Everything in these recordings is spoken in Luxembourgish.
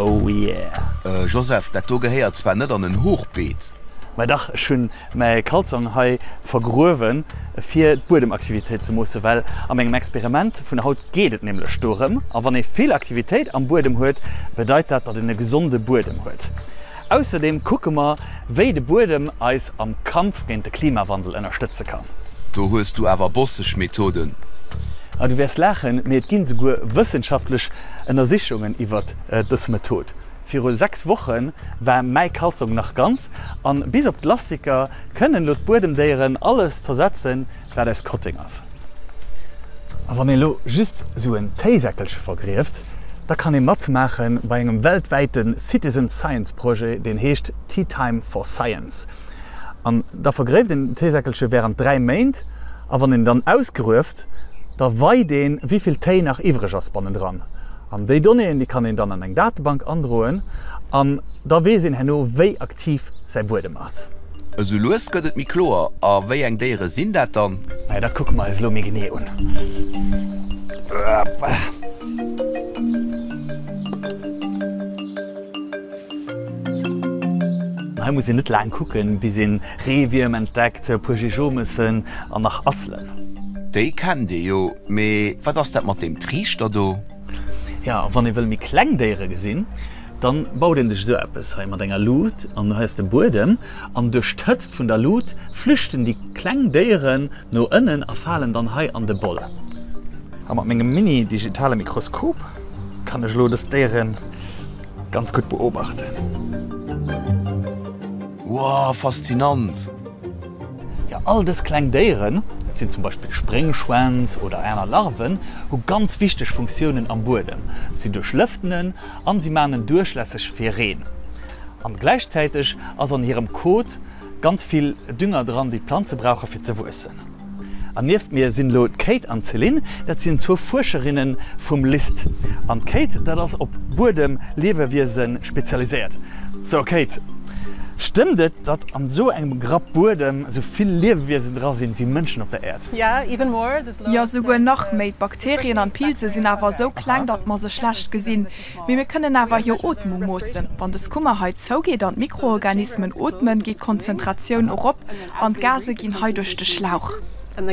Oh yeah! Joseph, dat do gehéiert zwar net an en Hochbeet. Mä dach, ech hunn mäi Kalzong hei vergruewen, fir d'Buedemaktivitéit ze moossen, well a mengem Experiment vun haut geet et nämlech dorëm. A wann ee vill Aktivitéit am Buedem huet, bedeit dat, datt een e gesonde Buedem huet. Ausserdeem kucke mer, wéi de Buedem eis am Kampf géint de Klimawandel ënnerstëtze kann. Do hues du awer bosseg Methoden. A du wäers laachen, mee et ginn esouguer wëssenschaftlech Ënnersichungen iwwert dës Method. Viru 6 Woche war mäi Kalzong nach ganz, an bis op d'Lastiker kënnen elo d'Buedemdéieren alles zersetzen, wat aus Kotteng ass. A wann een elo just esou en Téisäckelche vergrieft, da kann ee matmaache bei engem weltwäite Citizen Science Projet, deen heescht Tea Time for Science. An da vergréift een den Téisäckelche wärend 3 Méint a wann een dann ausgrueft, da weit een, wéi vill Téi nach iwwreg ass bannendran. An déi Donnéeën, déi kann een dann an eng Datebank androen an da weess een herno, wéi aktiv säi Buedem ass. Esou lues gëtt et méi kloer. A wéi eng Déiere sinn dat dann? Naja, dat kucke mer eis elo méi genee un. Hei muss een net laang kucken, bis een Reewierm entdeckt, e puer Jejomëssen an nach Asselen. Déi kennt ee jo, mee wat ass dat mat deem Triichter do? Jo, a wann ee wëll méi kleng Déiere gesinn, dann baut een sech esou eppes hei mat enger Lut an hei ass de Buedem an duerch d'Hëtzt vun der Lut flüchten déi kleng Déieren no ënnen a falen dann hei an de Boll. A mat mengem mini digitale Mikroskop kann ech elo dës Déiere ganz gutt beobachten. Wow, faszinant! Jo, all dës kleng Déieren, dat sinn zum Beispill Spréngschwänz oder aner Larven, hu ganz wichteg Funktiounen am Buedem. Si duerchlëften en an si maachen en duerchlässeg fir Reen. An gläichzäiteg ass an hirem Kot ganz vill Dünger dran, déi d'Planze brauche fir ze wuessen. An nieft mir sinn elo d'Kate an d'Céline, dat sinn zwou Fuerscherinne vum LIST. An d'Kate, dat ass op Buedem-Liewewiese spezialiséiert. Sou Kate, stëmmt et, datt an esou engem Grapp Buedem esou vill Liewewiesen dra sinn, wéi Mënschen op der Äerd? Jo, souguer nach méi. D'Bakterien an d'Pilze sinn awer esou kleng, datt mer se schlecht gesinn. Mee mir kënnen awer hir Ootmung moossen. Wann des Kummer hei zougeet an d'Mikroorganismen ootmen, geet d'Konzentratioun erop an d'Gase ginn hei duerch de Schlauch. An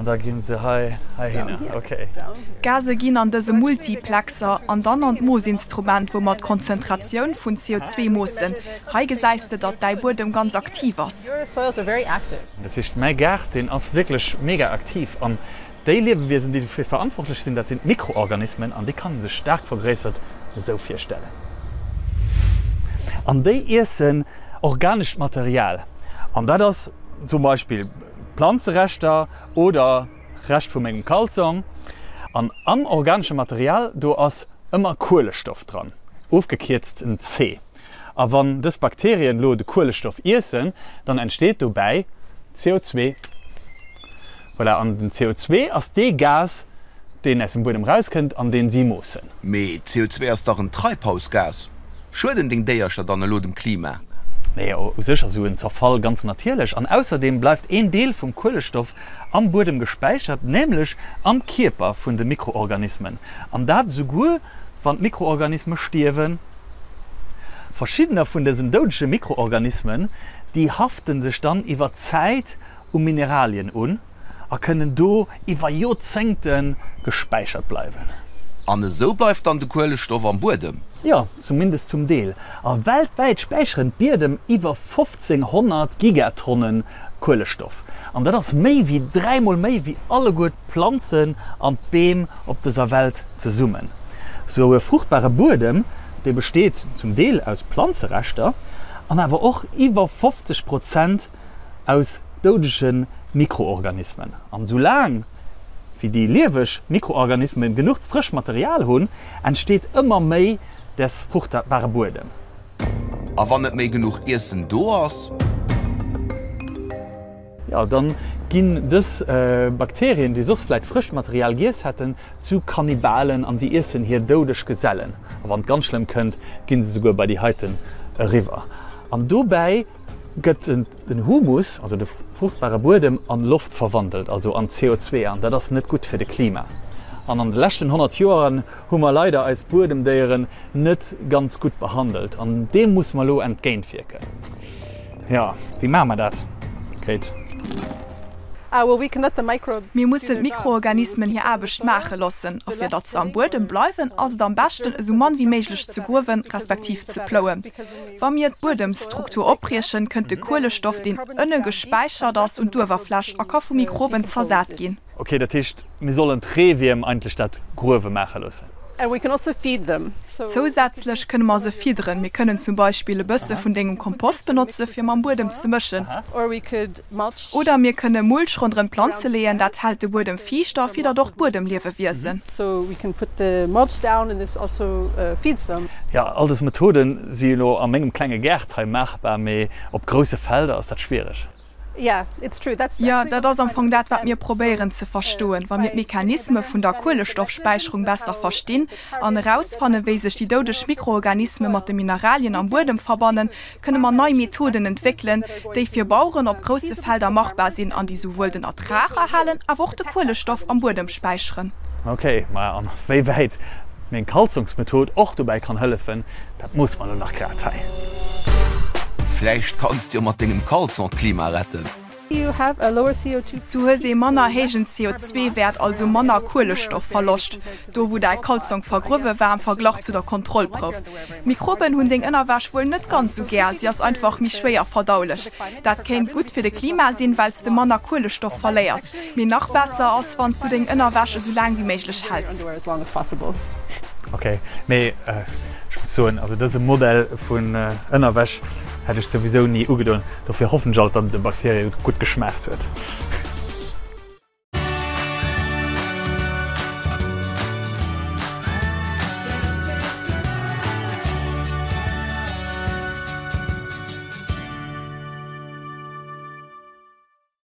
da ginn se hei heihinner, okay. D'Gase ginn an dëse Multiplexer an dann an d'Moossinstrument, wou mer d'Konzentratioun vun CO2 moossen. Hei gesäis de, datt däi Buedem ganz aktiv ass. Dat heescht, mäi Gaart, deen ass wierklech mega aktiv an Déi Liewewiesen, déi dofir verantwortlech sinn, dat sinn d'Mikroorganismen an déi kann ee sech staark vergréissert esou virstellen. An déi iessen organescht Material an dat ass zum Beispill Planzereschter oder Rescht vu mengem Kalzong. An am organesche Material do ass ëmmer Kuelestoff dran, ofgekierzt en C. A wann dës Bakterien elo de Kuelestoff iessen, dann entsteet dobäi CO2. Voilà, an den CO2 ass dee Gas, deen aus dem Buedem rauskënnt an deen si moossen. Mee CO2 ass dach en Treibhausgas. Schueden deng Déiercher dann elo dem Klima? Nee, u sech ass esou en Zerfall ganz natierlech. An ausserdeem bleift een Deel vum Kuelestoff am Buedem gespäichert, nämlech am Kierper vun de Mikroorganismen. An dat esouguer wann d'Mikroorganisme stierwen. Verschiddener vun dësen doudege Mikroorganismen, déi hafte sech dann iwwer d'Zäit u Mineralien un a kënnen do iwwer Joerzéngte gespäichert bleiwen. An esou bleift dann de Kuelestoff am Buedem? Jo, zumindest zum Deel. A weltwäit späicheren d'Biedem iwwer 1500 Gigatonne Kuelestoff. An dat ass méi wéi dräimol méi wéi alleguer d'Planzen an d'Beem op dëser Welt zesummen. Sou e fruchtbare Buedem, dee besteet zum Deel aus Planzereschter an awer och iwwer 50 Prozent aus doudege Mikroorganismen. An esou laang wéi déi lieweg Mikroorganismen genuch frëscht Material hunn, entsteet ëmmer méi des fruchtbare Buedem. A wann net méi genuch Iessen do ass? Jo, dann ginn dës Bakterien, déi soss vläit frëscht Material giess hätten, zu Kannibalen an déi iessen hir doudeg Gesellen. A wann et ganz schlëmm kënnt, ginn se souguer bei déi heiten eriwwer. An dobäi gëtt den Humus, also de fruchtbare Buedem, an Loft verwandelt, also an CO2, an dat ass net gutt fir de Klima. An an de leschten 100 Joeren hu mer leider eis Buedemdéieren net ganz gutt behandelt an deem musse mer elo entgéintwierken. Jo, wéi maache mer dat, Kate? Mir mussen d'Mikroorganismen hir Aarbecht maache loossen. A fir datt se am Buedem bleiwen, ass et am beschten, esou mann wéi méiglech ze gruewen, respektiv ze plouen. Wa mir d'Buedemstruktur opbriechen, kënnt de Kuelestoff, deen ënne gespäichert ass, un d'Uewerfläch a ka vu Mikroben zersat ginn. Ok, dat heescht mir sollen d'Reewierm eigentlech dat Gruewe maache loossen. Zousätzlech kënne mer se fidderen. Mir kënnen zum Beispill e bësse vun dengem Kompost benotze fir mam Buedem ze mëschen. Oder mir kënne Mulch ronderëm d'Planze leeën, dat hält de Buedem fiicht a fiddert och d'Buedemliewewiesen. Jo, all dës Methode si elo a mengem klenge Gaart hei maachbar, mee op grousse Felder ass dat schwiereg. Jo, dat ass am Fong dat, wat mir probéieren ze verstoen. Wa mir d'Mechanisme vun der Kuelestoffspäicherung besser verstinn an erausfannen, wéi sech déi doudeg Mikroorganisme mat de Mineralien am Buedem verbannen, kënne mer nei Methoden entwéckelen, déi fir Baueren op grousse Felder machbar sinn an déi souwuel den Ertrag erhalen, awer och de Kuelestoff am Buedem späicheren. Ok, maja, an wéi wäit meng Kalzongsmethod och dobäi kann hëllefen, Dat moosse mer elo nach grad hei. Vläicht kanns de jo mat dengem Caleçon d'Klima retten. Du hues ee manner héijen CO2-Wäert, also manner Kuelestoffverloscht, do wou däi Kalzong vergruewe war am Verglach zu der Kontrollprouf. D'Mikroben hunn deng Ënnerwäsch wuel net ganz sou gär, si ass einfach méi schwéier verdaulech. Dat kéint gutt fir de Klima sinn, well s de manner Kuelestoff verléiers. Mee nach besser ass wanns du deng Ënnerwäsch esou laang wéi méiglech häls. Ok, mee ech muss soen, also dëse Modell vun Ënnerwäsch hätt ech souwisou ni ugedoen, dofir hoffen ech alt datt et de Bakterie gutt geschmaacht huet.